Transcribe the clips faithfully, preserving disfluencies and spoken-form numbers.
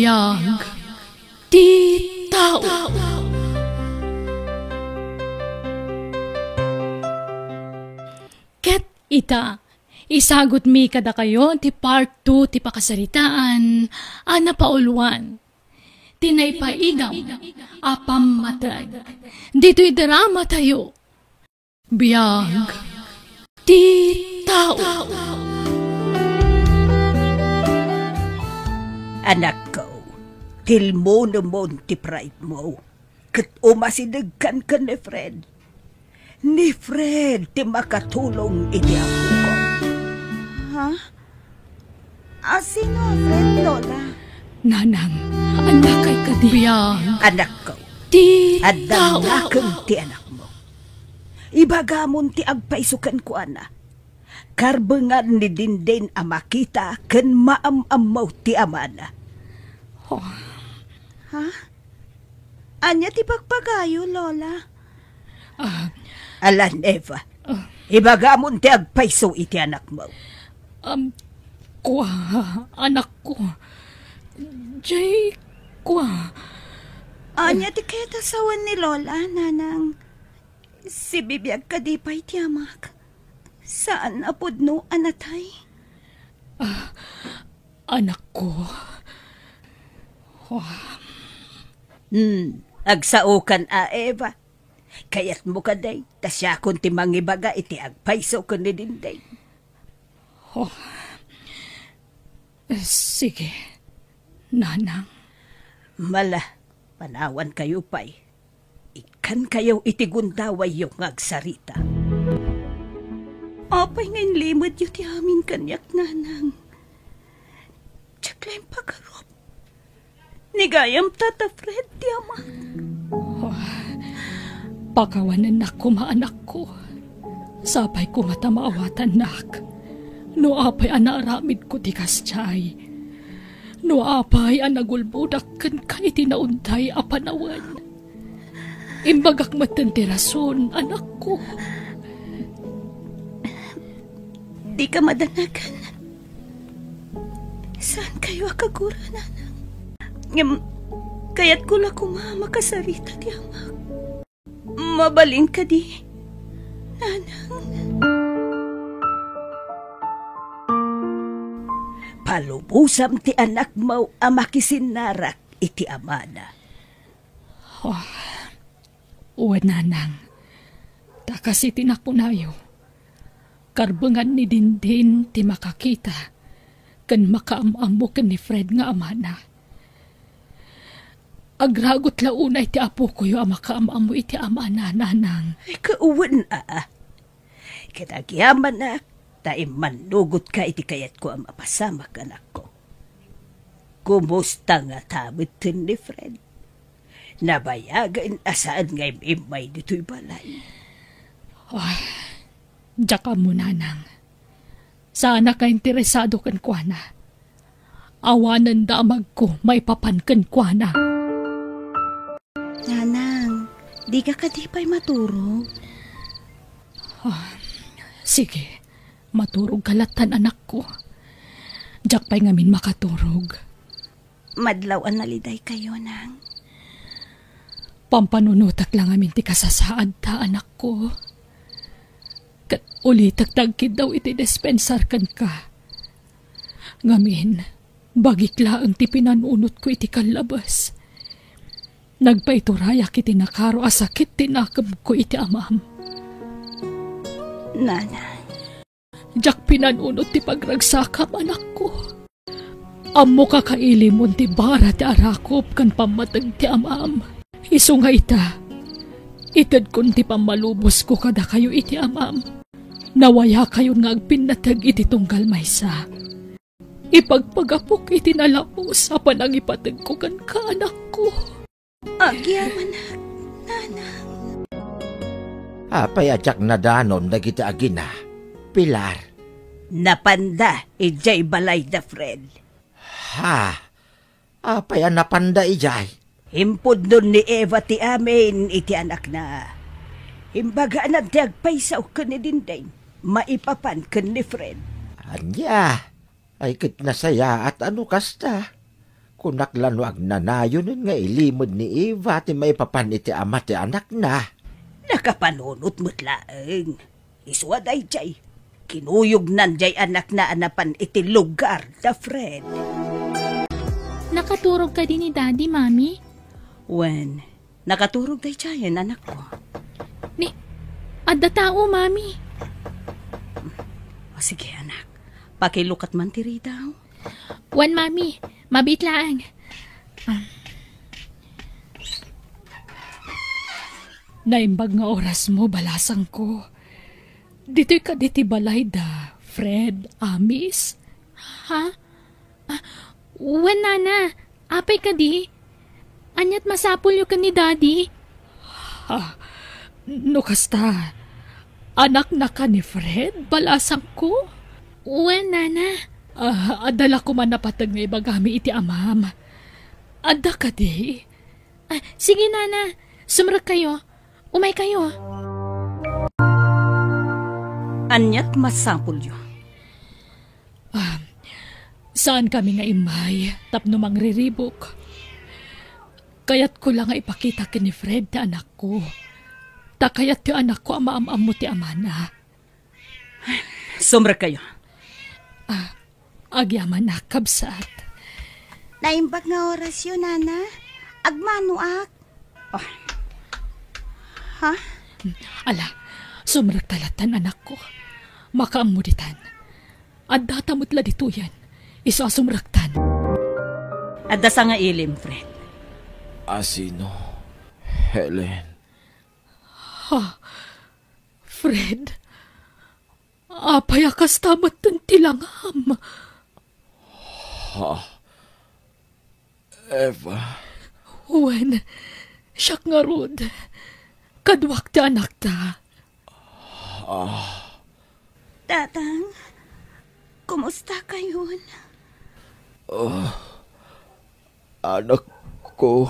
Biag ti tao. Ket ita, isagutmi kadakayo ti part two ti pakasaritaan a napauluan, ti naipaigam a pammateg ditoy drama tayo. Biag ti tao. Anakko, tilmonemon ti pride mo, ket umasidegkan ken ni Fred. Ni Fred ti makatulong iti apok. Ha? A, sino a Fred, Lola? Nanang, annakay kadi? Biag. Anakko, ti adda tao. Nakem ti anakmo. Ibagamon ti agpayso kenkuana. Karbengan ni Dindin a makita ken maam-ammo ti amana. Oh. Ha? Ania ti pakpakayo, Lola? Ah. Alan, Eva. Ah. Ibagamon ti agpayso iti anakmo. Um, kua, anakko. Jay, kua. Ania ti kayat a sawen ni Lola, Nanang? Sibibiag kadi pay ti amak? Saan a pudno a natay? Ah, anakko. Wah. Hmm, agsaokan a, Eva. Kayatmo kadi, ta siakon ti mangibaga iti agpayso ken ni Dindin? Oh. Sige, Nanang. Mala, panawankayo pay. Ikkankayo iti gundawayyo nga agsarita. Apay nga inlimedyo ti amin kaniak, Nanang? Diak la impagarup. Ni gayam Tata Fred ti amak. Oh, pakawanennak koma, anakko. Sapay koma ta maawatannak. No apay a naaramidko ti kasdiay. No apay a nagulbodak kenka iti naunday a panawen. Imbagak metten ti rason, anakko. Dika madanagan. Saankayo a kagura, Nanang. Ngem, kayatko la koma a makasarita ti amak. Mabalin kadi, Nanang? Palubosam ti anakmo a makisinnarak iti amana. Oh, wen, Nanang. Ta kas iti nakunayo, karbengan ni Dindin ti makakita ken makaam-ammo ken ni Fred nga amana. Agragut la unay ti apokoyo a makaam-ammo iti amana, Nanang. Ay, kawen a. Ket agyamanak ta immannugotka iti kayatko a mapasamak, anakko. Kumusta ngata metten ni Fred? Nabayagen a saan nga im-immay ditoy balay. Ah, diak ammo, Nanang. Saanak a interesado kenkuana. Awanen damagko maipapan kenkuana. Nanang, dika kadi pay maturog? Ah, sige, maturogka lattan, anakko. Diak pay ngamin makaturog. Madlaw a nalidaykayo, Nang. Pampanunotek la ngamin ti kasasaadta, anakko. Ket ulitek ti agkiddaw iti dispensar kenka. Ngamin, bagik laeng ti pinanunotko iti kallabes. Nagpaiturayak iti nakaro a sakit ti nakemko iti amam. Nanang. Diak pinanunot ti pagragsakam, anakko. Ammoka kailimon ti bara ti arakop ken pammateg ti amam. Isu nga ita, itedkon ti pammalubosko kadakayo iti amam. Nawayakayon nga agpinnateg iti tunggal maysa. Ipagpagapok iti nalaus a panangipategko kenka, anakko. Agyamanak, Nanang. Apay a diak nadanon dagiti agina, Pilar? Napanda idiay balayda, Fred. Ha? Apay a napanda idiay? Impudnon ni Eva ti amin iti anakna. Imbagana ti agpayso ken ni Dinding, maipapan ken ni Fred. Ania? Ay, ket nasayaat a no kasta. Kunak la no agnanayon nga ilimed ni Eva ti maipapan iti ama ti anakna. Nakapanunot met laeng. Isu a daydiay, kinuyognan diay anakna a napan iti lugar da Fred. Nakaturog kadi ni Daddy, Mami? Wen, nakaturog daydiayen, anakko. Ni, adda tao, Mami. O, sige, anak. Pakilukat man ti ridaw. Wen, Mami, mabiit laeng. Ah. Naimbag nga orasmo, balasangko. Ditoy kadi ti balay da Fred Amis? Ha? Ah, wen, Nana. Apay kadi? Ania't masapulyo ken ni Daddy? Ah, no kasta, anaknaka ni Fred, balasangko? Wen, Nana. Ah, adda la koma napateg nga ibagami iti amam. Adda kadi? Ah, sige, Nana. Sumrekkayo. Umaykayo. Ania't masapulyo? Ah, saankami nga immay tapno mangriribuk. Kayatko la nga ipakita ken ni Fred ti anakko. Ta kayat ti anakko a maam-ammo ti amana. Sumrekkayo. Ah, agyamanak, kabsat. Naimbag nga orasyo, Nana. Agmanoak. Ah. Ha? Ala, sumrekta lattan, anakko. Makaammo ditan. Addata met la ditoyen. Isu a sumrektan. Adda sangailem, Fred. Asino? Helen. Ha? Fred? Apay a kasta metten ti langam? Ha? Eva? Wen, siak ngarud. Kaduak ti anakta. Ah. Tatang, kumusta kayon? Ah, anakko,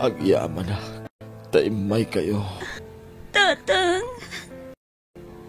agyamanak ta immaykayo. Tatang,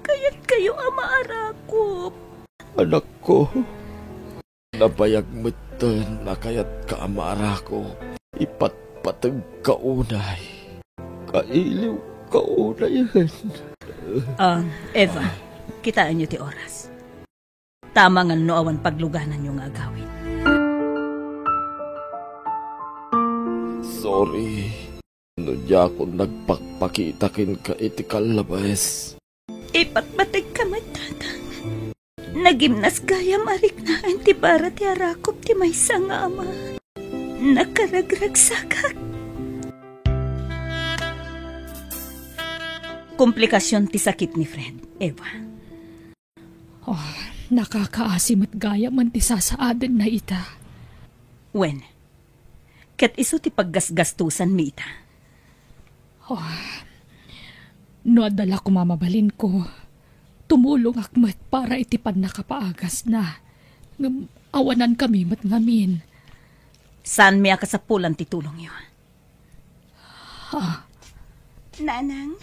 kayatkayo a maarakop. Anakko, nabayag metten a kayatka a maarakop. Ipatpategka unay. Kailiwka unayen. Ah, Eva, kitaenyo ti oras. Tama nga no awan paglugananyo nga agawid. Sorry no diakon nagpakpakita kenka iti kallabes. Ipatpategka met, Tatang. Nagimnas gayam a riknaen ti bara ti arakop ti maysa nga ama. Nakaragragsakak. Komplikasion ti sakit ni Fred, Eva. Oh, nakakaasi met gayam ti sasaadenna ita. Wen, ket isu ti paggasgastosanmi ita. Oh, no adda la koma mabalinko, tumulongak met para iti pannakapaagasna. Ngem awanankami met ngamin. Saanmi a kasapulan ti tulongyo. Ha? Nanang,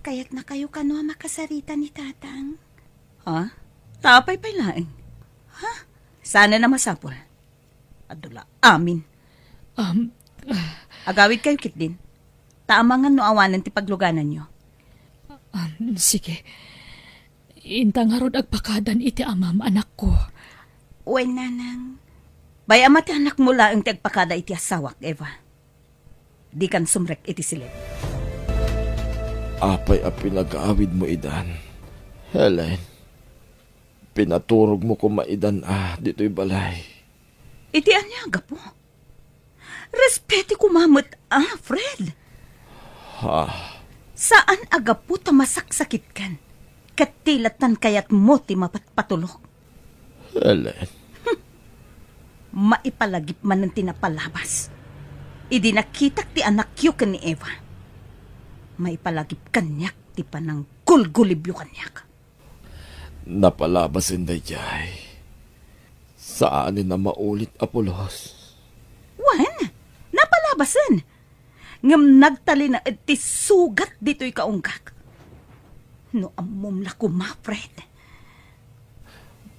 kayatnakayo kano a makasarita ni Tatang? Ha? Ta apay pay laeng? Ha? Saan a masapul? Adu la amin. Um, ah. Agawidkayo ketdin. Ta amangan no awanen ti paglugananyo. Um, sige. Inta ngarud agpakadan iti amam, anakko. Wen, Nanang. Bay-am a ti anakmo laeng ti agpakada iti asawak, Eva. Dikan sumrek iti siled. Apay a pinagawidmo idan, Helen? Pinaturogmo koma idan a ditoy balay. Iti ania a gapu? Respeti koma met a, Fred. Ha? Saan a gapu ta masaksakitkan, ket ti lattan kayatmo ti mapatpatulok. Helen. Maipalagip manen ti napalabas. Idi nakitak ti anakyo ken ni Eva, maipalagip kaniak ti pananggulgulibyo kaniak. Napalabasen daydiay. Saanen a maulit a pulos. Wen, napalabasen. Ngem nagtalinaed ti sugat ditoy kaunggak. No ammom la koma, Fred.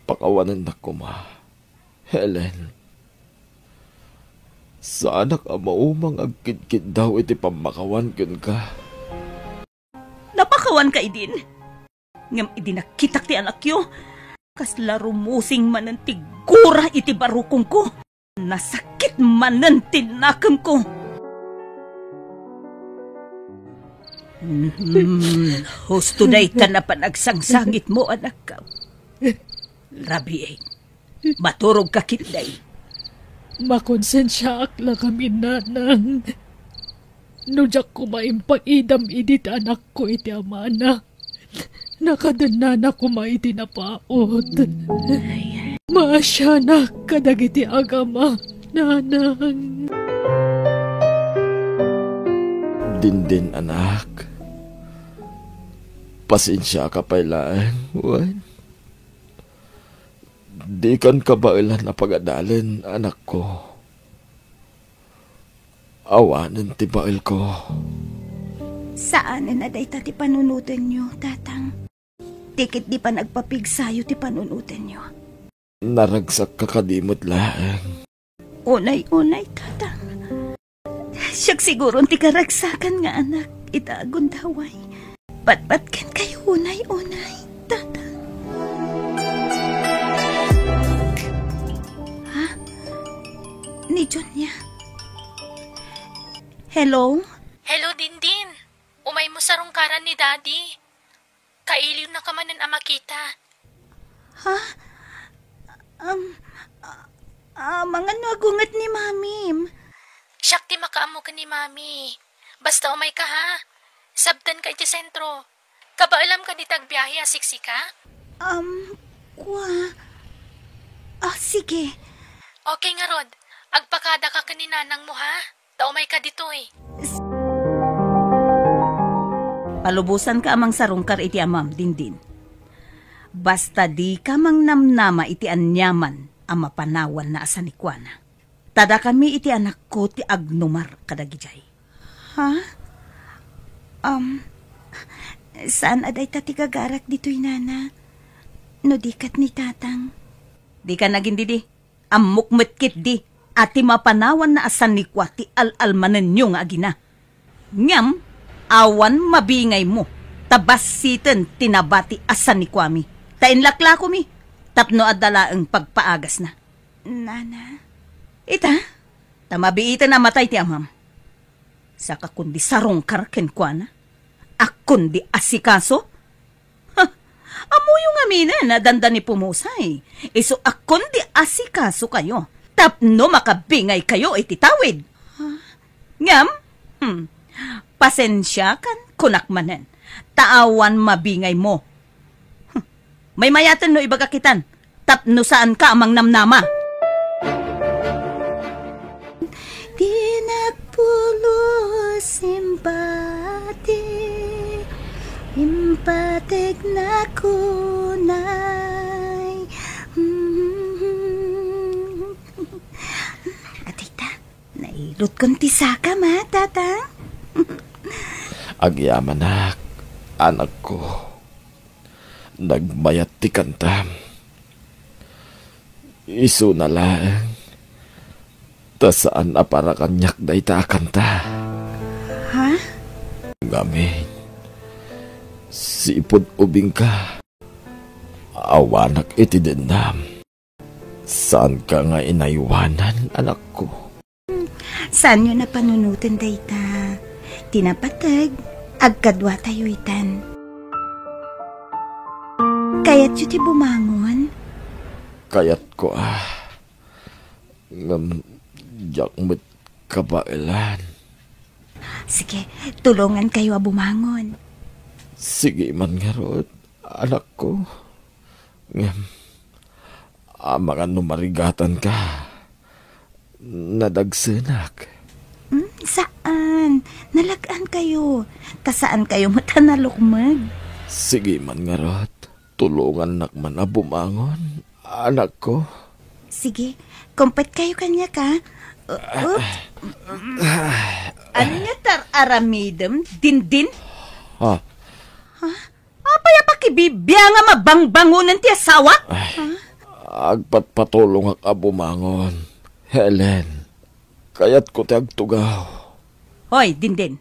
Pakawanennak koma, Helen. Saanak a maumang agkidkiddaw iti pammakawan kenka. Napakawanka idin. Ngem idi nakitak ti anakyo, kasla rumusing manen ti gura iti barukongko. Nasakit manen ti nakemko. Mhm. Husto dayta a panagsangsangitmo, anakko. Rabiin. Maturogka ketdi. Makonsensiaak la ngamin, nanang. No diak koma impaidam idi ti anakko iti amana, nakadennana koma iti napaut. Maasianak kadagiti agama, nanang. Dindin, anak. Pasensiaka pay laeng, wen? Dikan kabaelan a pagadalen, anakko. Awanen ti baelko. Saanen a dayta ti panunotenyo, Tatang. Ti ketdi panagpapigsayo ti panunotenyo. Naragsakka kadi met laeng. Unay-unay, Tatang. Siak siguron ti karagsakan nga anak ita a gundaway. Patpatken kayo unay-unay, Tatang. Ha? Ni Junia? Hello? Hello, Dindin. Umaymo sarungkaran ni Daddy. Kailiwnaka manen a makita. Ha? Um, a-, amangan no agunget ni Mamim. Siak ti makaammo ken ni Mami. Basta umayka, ha? Sabtenka iti sentro. Kabaelam kadi ti agbiahe a siksika? Um, kua. Ah, sige. Okay ngarud. Agpakadaka ken ni nanangmo, ha? Ta umayka ditoy. Palubosanka a mangsarungkar iti amam, Dindin. Basta dika mangnamnama iti aniaman a mapanawanna a sanikuana. Ta dakami iti anakko ti agnumar kadagidiay. Ha? Um, saan a dayta ti gagarak ditoy, Nana? No di ket ni Tatang? Dika nagindidi. Ammok met ketdi a ti mapanawanna a sanikua ti al-almanenyo nga agina. Ngem awan mabingaymo, ta bassiten ti nabati a sanikuami, ta inlaklakomi tapno adda laeng pagpaagasna. Nana? Ita, ta mabiiten a matay ti amam. Saka kundi sarungkar kenkuana, a kundi asikaso? Ha, ammoyo ngaminen a dandani pumusay, isu a kundi asikasokayo tapno makabingaykayo iti tawid. Ha? Ngem, hmm, pasensiakan, kunak manen, ta awan mabingaymo. Hmm, maymayaten no ibagak itan, tapno saanka a mangnamnama. Di nagpulos impati, impateg na kunay. Adita, nailutkon ti sakam, a, Tatang. Agyamanak, anakko. Nagmayat ti kantam. Isuna laeng, ta saan a para kaniak dayta a kanta. Ha? Ngamin, sipud ubingka, awanak iti dennam. Saanka nga inaywanan, anakko. Saanyo a panunoten dayta. Ti napateg, agkaduatayo itan. Kayatyo ti bumangon? Kayatko, a. Ngem diak met kabaelan. Sige, tulongankayo a bumangon. Sige man ngarud, anakko. Ngem, amangan no marigatanka, nadagsenak. Hmm, saan. Nalag-ankayo. Ta saankayo met a nalukmeg. Sige man ngarud, tulongannak man a bumangon, anakko. Sige, kumpetkayo kaniak, a. U-, oops. Ania ti ar-aramidem, Dindin? Ha? Ha? Apay a pakibibiangam a bangbangonen ti asawak? Ay, ha? Agpatpatulongak a bumangon, Helen. Kayatko ti agtugaw. Hoy, Dindin.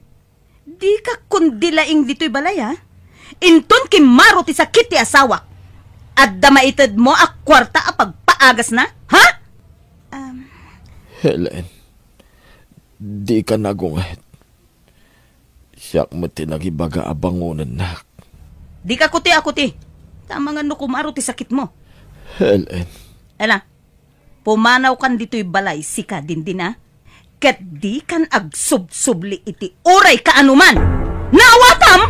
Dika kundi laing ditoy balay, ha? Inton kimmaro ti sakit ti asawak, adda maitedmo a kuarta a pagpaagasna, ha? Um, Helen, dika nagunget. Siak met ti nagibaga a bangonennak. Dika kuti a kuti. Tama nga no kumaro ti sakitmo. Helen. Ela, pumanawkan ditoy balay, sika, Dindin, a? Ket dikan agsubsubli iti uray kaanoman. Naawatam?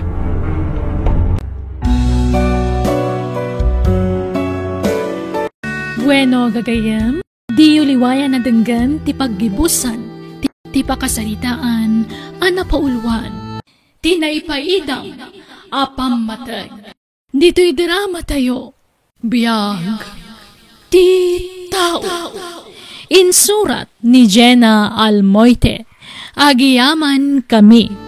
Bueno, gagayyem, diyo liwayan a denggen ti paggibusan ti, ti pakasaritaan a napauluan ti naipaidam a pammateg. Ditoy drama tayo, Biag ti Tao. Insurat ni Jenna Almoite. Agiyaman kami.